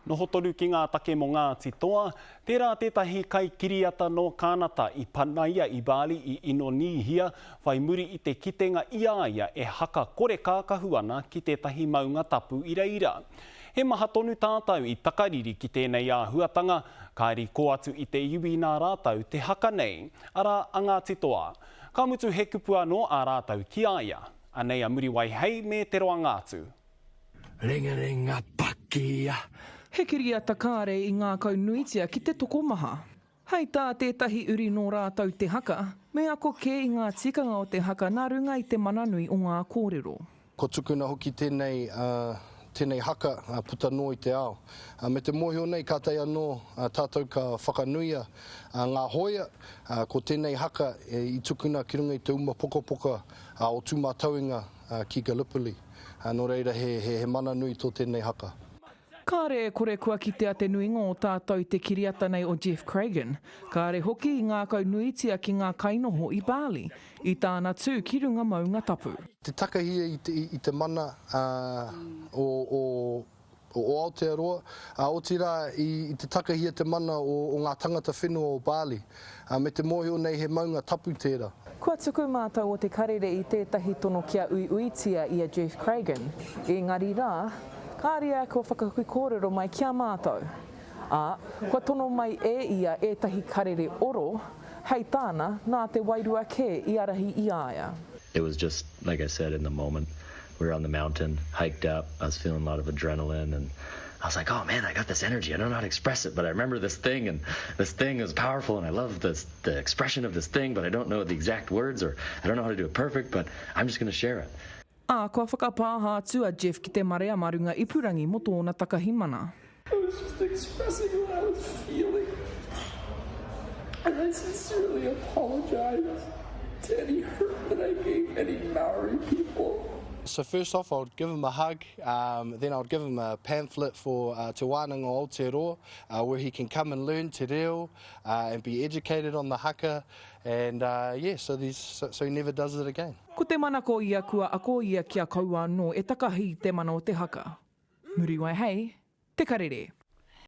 Noho tonu ki ngā take mō Ngāti Toa, tērā tētahi kaikiriata nō Kānata i panaia i Bali i Inonīhia whai muri i te kitenga i a ia e haka kore kākahu ana ki tētahi maunga tapu i reira. He maha tonu tātou i takariri ki tēnei āhuatanga, kāri kō atu i te iwi nā rātou te haka nei, arā a Ngāti Toa. Ka mutu he kupu anō ā rātou ki a ia. Anei a Muriwai Hei me te roanga atu. Ringaringa pakia. He kiriata kāre i ngākaunuitia ki te tokomaha. Hei tā tētahi uri nō rātou te haka, me ako kē i ngā tikanga o te haka nā runga i te mana nui o ngā kōrero. Kua tukuna hoki tēnei, tēnei haka puta noa i te ao. Me te mōhio nei kātahi anō tātou ka whakanuia ngā hōia, ko tēnei haka i tukuna ki runga i te uma pokapoka o Tūmatauenga ki Gallipoli. Nō reira he, he mana nui tō tēnei haka. Kāre e kore kua kitea te nuinga o tātou i te kiriata nei o Jeff Cragen. Kāre hoki i ngākau nuitia ki ngā kainoho i Bali, i tāna tū ki runga maunga tapu. Te takahia i te, i te mana o, o, o Aotearoa, ā, otirā i te takahia te mana o, o ngā tangata whenua o Bali, ā, me te mōhio nei he maunga tapu tērā. Kua tuku mātou o Te Karere i tētahi tono kia uiuitia i a Jeff Cragen, ēngari rā, kāre ia kua whakahui kōrero mai ki a mātou. Ā, kua tono mai e ia ētahi karere oro, hei tāna, nā te wairua kē i ārahi i a ia. It was just, like I said, in the moment. We were on the mountain, hiked up, I was feeling a lot of adrenaline and I was like, oh man, I got this energy. I don't know how to express it, but I remember this thing and this thing is powerful and I love this, the expression of this thing, but I don't know the exact words or I don't know how to do it perfect, but I'm just going to share it. Ā, kua whakapāha atu a Jeff ki te marea mā runga ipurangi mō tōna takahi mana. I was just expressing what I was feeling and I sincerely apologise to any hurt that I gave any Maori people. So first off I would give him a hug, um, then I would give him a pamphlet for uh, Te Wānanga o Aotearoa uh, where he can come and learn te reo uh, and be educated on the haka and uh, yeah, so, these, so, so he never does it again. Ko te manako ia kua ako ia kia kaua anō e takahi i te mana o te haka. Muriwai hei Te Karere.